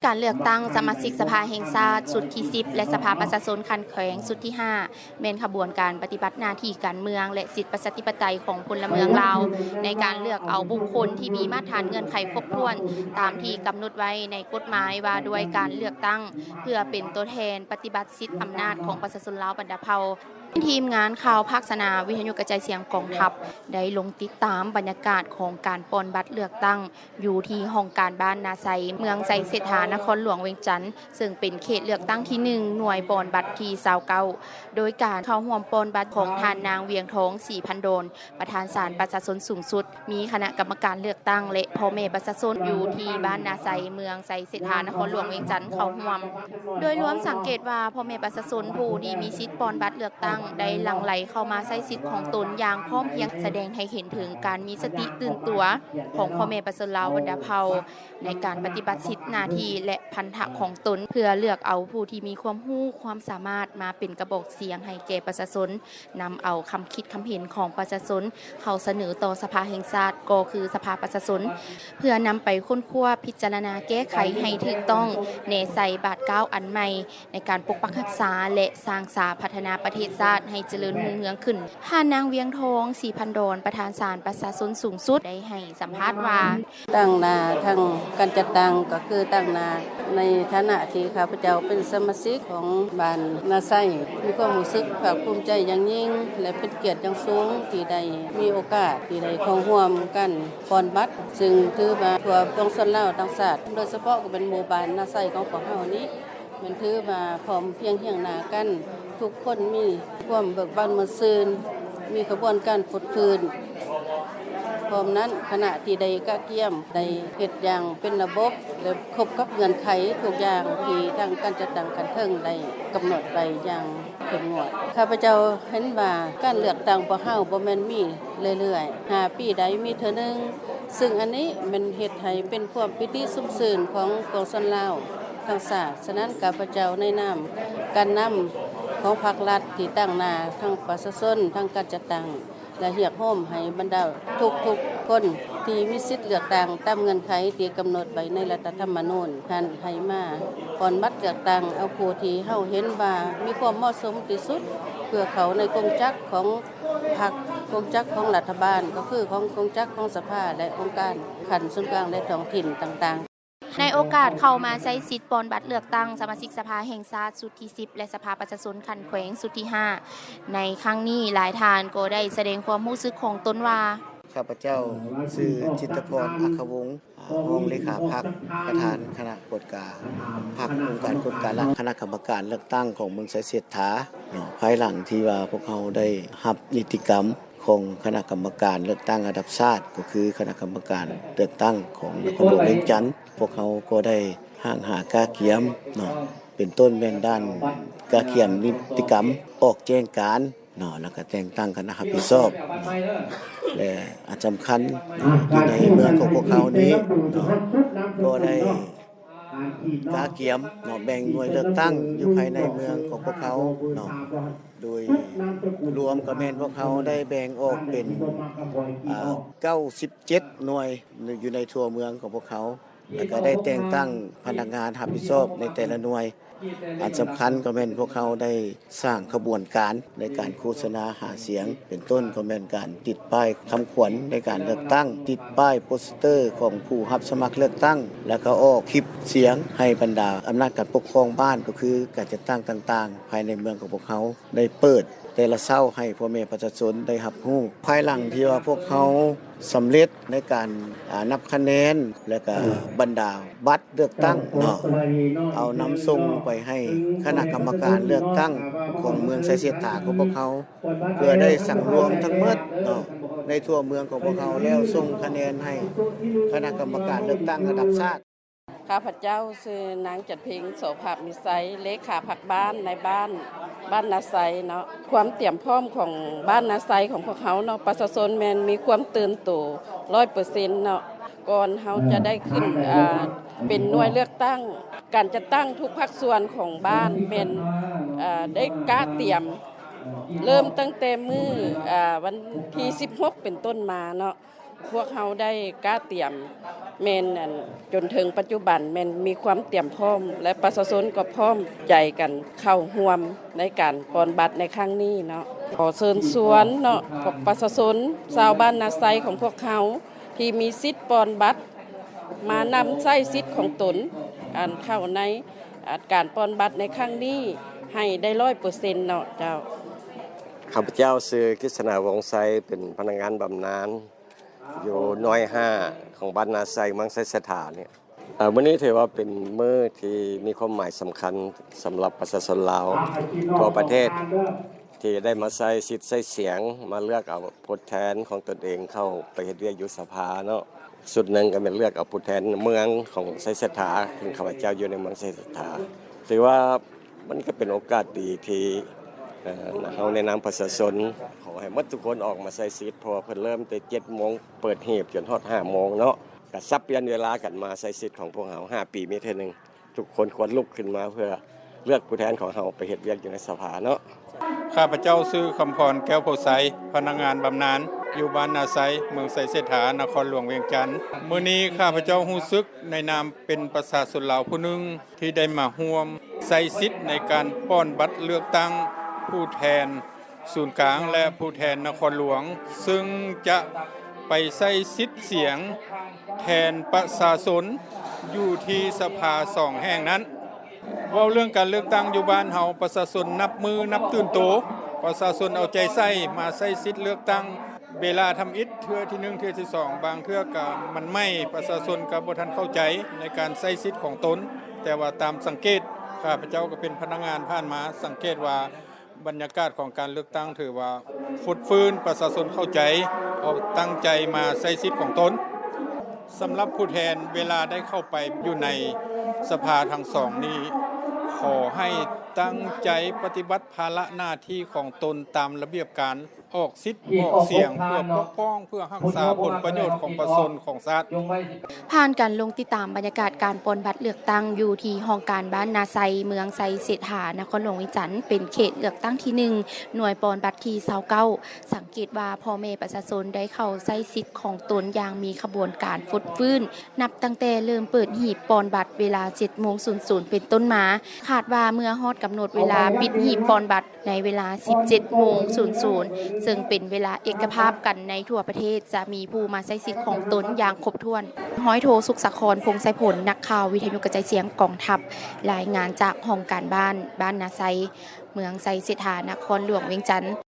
ການເລືອກຕັ້ງສະມາຊິກສະພາແຫ່ງຊາດຊຸດທີສິບ ແລະ ສະພາປະຊາຊົນຂັ້ນແຂວງຊຸດທີຫ້າ ແມ່ນຂະບວນການປະຕິບັດໜ້າທີ່ການເມືອງ ແລະ ສິດປະຊາທິປະໄຕຂອງພົນລະເມືອງລາວ ໃນການເລືອກເອົາບຸກຄົນທີ່ມີມາດຖານເງື່ອນໄຂຄົບຖ້ວນ ຕາມທີ່ກຳນົດໄວ້ໃນກົດໝາຍວ່າດ້ວຍການເລືອກຕັ້ງ ເພື່ອເປັນຕົວແທນປະຕິບັດສິດອຳນາດຂອງປະຊາຊົນລາວບັນດາເຜົ່າ. ທີມງານຂ່າວພາກສະໜາມ ວິທະຍຸກະຈາຍສຽງກອງທັບ ໄດ້ລົງຕິດຕາມບັນຍາກາດຂອງການປ່ອນບັດເລືອກຕັ້ງ ຢູ່ທີ່ຫ້ອງການບ້ານນາໄຊ ເມືອງໄຊເສດຖາ ນະຄອນຫຼວງວຽງຈັນ ເຊິ່ງເປັນເຂດເລືອກຕັ້ງທີໜຶ່ງ ໜ່ວຍປ່ອນບັດທີຊາວເກົ້າ ໂດຍການເຂົ້າຮ່ວມປ່ອນບັດຂອງທ່ານນາງ ວຽງທອງ ສີພັນດອນ ປະທານສານປະຊາຊົນສູງສຸດ, ມີຄະນະກຳມະການເລືອກຕັ້ງ ແລະ ພໍ່ແມ່ປະຊາຊົນຢູ່ທີ່ບ້ານນາໄຊ ເມືອງໄຊເສດຖາ ນະຄອນຫຼວງວຽງຈັນ ເຂົ້າຮ່ວມ. ໂດຍລວມສັງເກດວ່າ ພໍ່ແມ່ປະຊາຊົນຜູ້ທີ່ມີສິດປ່ອນບັດເລືອກຕັ້ງ ໄດ້ຫຼັ່ງໄຫຼເຂົ້າມາໃຊ້ສິດຂອງຕົນຢ່າງພ້ອມພຽງ, ສະແດງໃຫ້ເຫັນເຖິງການມີສະຕິຕື່ນຕົວຂອງພໍ່ແມ່ປະຊາຊົນລາວບັນດາເຜົ່າ ໃນການປະຕິບັດສິດໜ້າທີ່ ແລະ ພັນທະຂອງຕົນ ເພື່ອເລືອກເອົາຜູ້ທີ່ມີຄວາມຮູ້ຄວາມສາມາດມາເປັນກະບອກສຽງໃຫ້ແກ່ປະຊາຊົນ, ນຳເອົາຄຳຄິດຄຳເຫັນຂອງປະຊາຊົນເຂົ້າສະເໜີຕໍ່ສະພາແຫ່ງຊາດ ກໍຄືສະພາປະຊາຊົນ ເພື່ອນຳໄປຄົ້ນຄວ້າ, ພິຈາລະນາແກ້ໄຂໃຫ້ຖືກຕ້ອງ, ແນໃສ່ບາດກ້າວອັນໃໝ່ ໃນການປົກປັກຮັກສາ ແລະ ສ້າງສາພັດທະນາປະເທດຊາດໃຫ້ຈະເລີນຮຸ່ງເຮືອງຂຶ້ນ. ທ່ານນາງ ວຽງທອງ ສີພັນດອນ ປະທານສານປະຊາຊົນສູງສຸດ ໄດ້ໃຫ້ສຳພາດວ່າ: ຕາງໜ້າທາງການຈັດຕັ້ງກໍຄືຕາງໜ້າໃນຖານະທີ່ຂ້າພະເຈົ້າເປັນສະມາຊິກຂອງບ້ານນາໄຊ ມີຄວາມຮູ້ສຶກພາກພູມໃຈຢ່າງຍິ່ງ ແລະ ເປັນກຽດຢ່າງສູງທີ່ໄດ້ມີໂອກາດທີ່ໄດ້ເຂົ້າຮ່ວມການປ່ອນບັດ ຊຶ່ງຖືວ່າທົ່ວປວງຊົນລາວທັງຊາດ ໂດຍສະເພາະກໍເປັນໝູ່ບ້ານນາໄຊຂອງພວກເຮົານີ້ ແມ່ນຖືວ່າພ້ອມພຽງຮຽງໜ້າກັນ, ທຸກຄົນມີຄວາມເບີກບານມ່ວນຊື່ນ, ມີຂະບວນການຟົດຟື້ນ. ພ້ອມນັ້ນ, ຄະນະທີ່ໄດ້ກະກຽມ, ໄດ້ເຮັດຢ່າງເປັນລະບົບ ແລະ ຄົບກັບເງື່ອນໄຂທຸກຢ່າງທີ່ທາງການຈັດຕັ້ງຂັ້ນເທິງໄດ້ກຳນົດໄວ້ຢ່າງເຂັ້ມງວດ. ຂ້າພະເຈົ້າເຫັນວ່າການເລືອກຕັ້ງພວກເຮົາບໍ່ແມ່ນມີເລື້ອຍໆ, ຫ້າປີໃດມີເທື່ອໜຶ່ງ, ຊຶ່ງອັນນີ້ແມ່ນເຮັດໃຫ້ເປັນຄວາມປີຕິຊຸ່ມຊື່ນຂອງປວງຊົນລາວ ທັງຊາດ. ສະນັ້ນ ຂ້າພະເຈົ້າໃນນາມການນຳຂອງພັກລັດທີ່ຕາງໜ້າທັງປະຊາຊົນ, ທັງການຈັດຕັ້ງ ແລະ ຮຽກຮ້ອງໃຫ້ບັນດາທຸກໆຄົນທີ່ມີສິດເລືອກຕັ້ງຕາມເງື່ອນໄຂທີ່ກຳນົດໄວ້ໃນລັດຖະທຳມະນູນນັ້ນ ໃຫ້ມາປ່ອນບັດເລືອກຕັ້ງເອົາຜູ້ທີ່ເຮົາເຫັນວ່າມີຄວາມເໝາະສົມທີ່ສຸດ ເພື່ອເຂົ້າໃນກົງຈັກຂອງພັກ, ກົງຈັກຂອງລັດຖະບານ, ກໍຄືຂອງກົງຈັກຂອງສະພາ ແລະ ອົງການຂັ້ນສູນກາງ ແລະ ທ້ອງຖິ່ນຕ່າງໆ. ໃນໂອກາດເຂົ້າມາໃຊ້ສິດປ່ອນບັດເລືອກຕັ້ງສະມາຊິກສະພາແຫ່ງຊາດຊຸດທີສິບ ແລະ ສະພາປະຊາຊົນຂັ້ນແຂວງຊຸດທີຫ້າ ໃນຄັ້ງນີ້, ຫຼາຍທ່ານກໍໄດ້ສະແດງຄວາມຮູ້ສຶກຂອງຕົນວ່າ: ຂ້າພະເຈົ້າຊື່ ຈິດຕະພອນ ອັກຂະວົງ ຮອງເລຂາພັກ ປະທານຄະນະກວດກາພັກ ອົງການກວດກາຫຼັກ ຄະນະກຳມະການເລືອກຕັ້ງຂອງເມືອງໄຊເສດຖາເນາະ, ພາຍຫຼັງທີ່ວ່າພວກເຮົາໄດ້ຮັບນິຕິກຳ ຂອງຄະນະກຳມະການເລືອກຕັ້ງລະດັບຊາດ ກໍຄືຄະນະກຳມະການເລືອກຕັ້ງຂອງນະຄອນຫຼວງວຽງຈັນ, ພວກເຮົາກໍໄດ້ຮ່າງຫາກະກຽມເນາະ, ເປັນຕົ້ນແມ່ນດ້ານກະກຽມນິຕິກຳ, ອອກແຈ້ງການເນາະ, ແລ້ວກະແຕ່ງຕັ້ງຄະນະຮັບຜິດຊອບເນາະ ແລະ ອັນສຳຄັນເນາະ ຢູ່ໃນເມືອງຂອງພວກເຮົານີ້ເນາະ ກໍໄດ້ ກະກຽມເນາະ ແບ່ງໜ່ວຍເລືອກຕັ້ງຢູ່ພາຍໃນເມືອງຂອງພວກເຮົາເນາະ, ໂດຍລວມກໍແມ່ນພວກເຮົາໄດ້ແບ່ງອອກເປັນ ອ່າ ເກົ້າສິບເຈັດໜ່ວຍ ຢູ່ໃນທົ່ວເມືອງຂອງພວກເຮົາ, ແລ້ວກໍໄດ້ແຕ່ງຕັ້ງພະນັກງານຮັບຜິດຊອບໃນແຕ່ລະໜ່ວຍ. ອັນສຳຄັນກໍແມ່ນພວກເຮົາໄດ້ ສ້າງຂະບວນການໃນການໂຄສະນາຫາສຽງ ເປັນຕົ້ນກໍແມ່ນການຕິດປ້າຍຄຳຂວັນໃນການເລືອກຕັ້ງ, ຕິດປ້າຍໂປສເຕີຂອງຜູ້ຮັບສະໝັກເລືອກຕັ້ງ, ແລ້ວກໍອອກຄລິບສຽງໃຫ້ບັນດາອຳນາດການປົກຄອງບ້ານ, ກໍຄືການຈັດຕັ້ງຕ່າງໆ ພາຍໃນເມືອງຂອງພວກເຮົາໄດ້ເປີດແຕ່ລະເຊົ້າໃຫ້ພໍ່ແມ່ປະຊາຊົນໄດ້ຮັບຮູ້. ພາຍຫຼັງທີ່ວ່າພວກເຮົາ ສຳເລັດໃນການ ອາ ນັບຄະແນນ ແລະກະບັນດາບັດເລືອກຕັ້ງເນາະ, ເອົານຳສົ່ງໄປໃຫ້ຄະນະກຳມະການເລືອກຕັ້ງຂອງເມືອງໄຊເສດຖາຂອງພວກເຮົາ ເພື່ອໄດ້ສັງລວມທັງໝົດເນາະ ໃນທົ່ວເມືອງຂອງພວກເຮົາ ແລ້ວສົ່ງຄະແນນໃຫ້ຄະນະກຳມະການເລືອກຕັ້ງລະດັບຊາດ. ຂ້າພະເຈົ້າຊື່ນາງຈັນເພັງ ໂສພາບມີໄຊ, ເລຂາພັກບ້ານໃນບ້ານ ບ້ານນາໄຊເນາະ. ຄວາມຕຽມພ້ອມຂອງບ້ານນາໄຊຂອງພວກເຮົາເນາະ, ປະຊາຊົນແມ່ນມີຄວາມຕື່ນໂຕຮ້ອຍເປີເຊັນເນາະ. ກ່ອນເຮົາຈະໄດ້ຂຶ້ນ ເປັນໜ່ວຍເລືອກຕັ້ງ, ການຈັດຕັ້ງທຸກພາກສ່ວນຂອງບ້ານແມ່ນ ເອີ ໄດ້ກະຕຽມ ເລີ່ມຕັ້ງແຕ່ມື້ ເອີ ວັນທີສິບຫົກເປັນຕົ້ນມາເນາະ. ພວກເຮົາໄດ້ກະຕຽມແມ່ນ ອັນ ຈົນເຖິງປັດຈຸບັນແມ່ນມີຄວາມຕຽມພ້ອມ ແລະ ປະຊາຊົນກໍພ້ອມໃຈກັນເຂົ້າຮ່ວມໃນການປ່ອນບັດໃນຄັ້ງນີ້ເນາະ. ຂໍເຊີນຊວນເນາະ ພວກປະຊາຊົນຊາວບ້ານນາໄຊຂອງພວກເຮົາ ທີ່ມີສິດປ່ອນບັດ ມານຳໃຊ້ສິດຂອງຕົນ ອັນເຂົ້າໃນ ອັນການປ່ອນບັດໃນຄັ້ງນີ້ໃຫ້ໄດ້ຮ້ອຍເປີເຊັນເນາະເຈົ້າ. ຂ້າພະເຈົ້າຊື່ ກິດສະໜາ ວົງໄຊ ເປັນພະນັກງານບຳນານຢູ່ໜ່ວຍຫ້າຂອງບ້ານນາໄຊ ເມືອງໄຊເສດຖານີ້. ເອີ ມື້ນີ້ຖືວ່າເປັນມື້ທີ່ມີຄວາມໝາຍສຳຄັນສຳລັບປະຊາຊົນລາວທົ່ວປະເທດ ທີ່ໄດ້ມາໃຊ້ສິດໃຊ້ສຽງ ມາເລືອກເອົາຜູ້ແທນຂອງຕົນເອງເຂົ້າໄປເຮັດວຽກຢູ່ສະພາເນາະ. ຊຸດໜຶ່ງກໍແມ່ນເລືອກເອົາຜູ້ແທນເມືອງຂອງໄຊເສດຖາ ເຊິ່ງຂ້າພະເຈົ້າຢູ່ໃນເມືອງໄຊເສດຖາ. ຖືວ່າມັນກໍເປັນໂອກາດດີທີ່ ເອີ ເຮົາໃນນາມປະຊາຊົນ ຂໍໃຫ້ໝົດທຸກຄົນອອກມາໃຊ້ສິດ ເພາະວ່າເພິ່ນເລີ່ມແຕ່ເຈັດໂມງ ເປີດຮີບຈົນຮອດຫ້າໂມງເນາະ. ກະສັບປ່ຽນເວລາກັນມາໃຊ້ສິດຂອງພວກເຮົາ ຫ້າປີມີເທື່ອໜຶ່ງ. ທຸກຄົນຄວນລຸກຂຶ້ນມາເພື່ອເລືອກຜູ້ແທນຂອງເຮົາໄປເຮັດວຽກຢູ່ໃນສະພາເນາະ. ຂ້າພະເຈົ້າຊື່ ຄຳພອນ ແກ້ວໂພໄຊ ພະນັກງານບຳນານ ຢູ່ບ້ານນາໄຊ ເມືອງໄຊເສດຖາ ນະຄອນຫຼວງວຽງຈັນ. ມື້ນີ້ຂ້າພະເຈົ້າຮູ້ສຶກໃນນາມເປັນປະຊາຊົນລາວຜູ້ໜຶ່ງ ທີ່ໄດ້ມາຮ່ວມໃຊ້ສິດໃນການປ່ອນບັດເລືອກຕັ້ງຜູ້ແທນ ສູນກາງ ແລະ ຜູ້ແທນນະຄອນຫຼວງ ຊຶ່ງຈະໄປໃຊ້ສິດສຽງແທນປະຊາຊົນຢູ່ທີ່ສະພາສອງແຫ່ງນັ້ນ. ເວົ້າເລື່ອງການເລືອກຕັ້ງຢູ່ບ້ານເຮົາ ປະຊາຊົນນັບມື້ນັບຕື່ນໂຕ, ປະຊາຊົນເອົາໃຈໃສ່ມາໃຊ້ສິດເລືອກຕັ້ງ ເວລາທຳອິດເທື່ອທີໜຶ່ງ ເທື່ອທີສອງ ບາງເທື່ອກະມັນໃໝ່ ປະຊາຊົນກະບໍ່ທັນເຂົ້າໃຈໃນການໃຊ້ສິດຂອງຕົນ. ແຕ່ວ່າຕາມສັງເກດ ຂ້າພະເຈົ້າກະເປັນພະນັກງານຜ່ານມາ ສັງເກດວ່າ ບັນຍາກາດຂອງການເລືອກຕັ້ງຖືວ່າຟົດຟື້ນ, ປະຊາຊົນເຂົ້າໃຈ, ເອົາຕັ້ງໃຈມາໃຊ້ສິດຂອງຕົນ. ສຳລັບຜູ້ແທນ ເວລາໄດ້ເຂົ້າໄປຢູ່ໃນສະພາທັງສອງນີ້ ຂໍໃຫ້ຕັ້ງໃຈປະຕິບັດພາລະໜ້າທີ່ຂອງຕົນຕາມລະບຽບການ ອອກສິດອອກສຽງ ເພື່ອປົກປ້ອງ ເພື່ອຮັກສາຜົນປະໂຫຍດຂອງປະຊາຊົນຂອງຊາດ. ຜ່ານການລົງຕິດຕາມບັນຍາກາດການປ່ອນບັດເລືອກຕັ້ງຢູ່ທີ່ຫ້ອງການບ້ານນາໄຊ ເມືອງໄຊເສດຖາ ນະຄອນຫຼວງວຽງຈັນ ເປັນເຂດເລືອກຕັ້ງທີໜຶ່ງ ໜ່ວຍປ່ອນບັດທີຊາວເກົ້າ ສັງເກດວ່າພໍ່ແມ່ປະຊາຊົນໄດ້ເຂົ້າໃຊ້ສິດຂອງຕົນຢ່າງມີຂະບວນການຟົດຟື້ນ ນັບຕັ້ງແຕ່ເລີ່ມເປີດຫີບປ່ອນບັດເວລາເຈັດໂມງສູນສູນເປັນຕົ້ນມາ. ຄາດວ່າເມື່ອຮອດກຳນົດເວລາປິດຫີບປ່ອນບັດ ໃນເວລາສິບເຈັດໂມງສູນສູນ ເຊິ່ງເປັນເວລາເອກະພາບກັນໃນທົ່ວປະເທດ ຈະມີຜູ້ມາໃຊ້ສິດຂອງຕົນຢ່າງຄົບຖ້ວນ. ຮ້ອຍໂທ ສຸກສາຄອນ ພົງໄຊຜົນ ນັກຂ່າວວິທະຍຸກະຈາຍສຽງກອງທັບ ລາຍງານຈາກຫ້ອງການບ້ານ ບ້ານນາໄຊ ເມືອງໄຊເສດຖາ ນະຄອນຫຼວງວຽງຈັນ.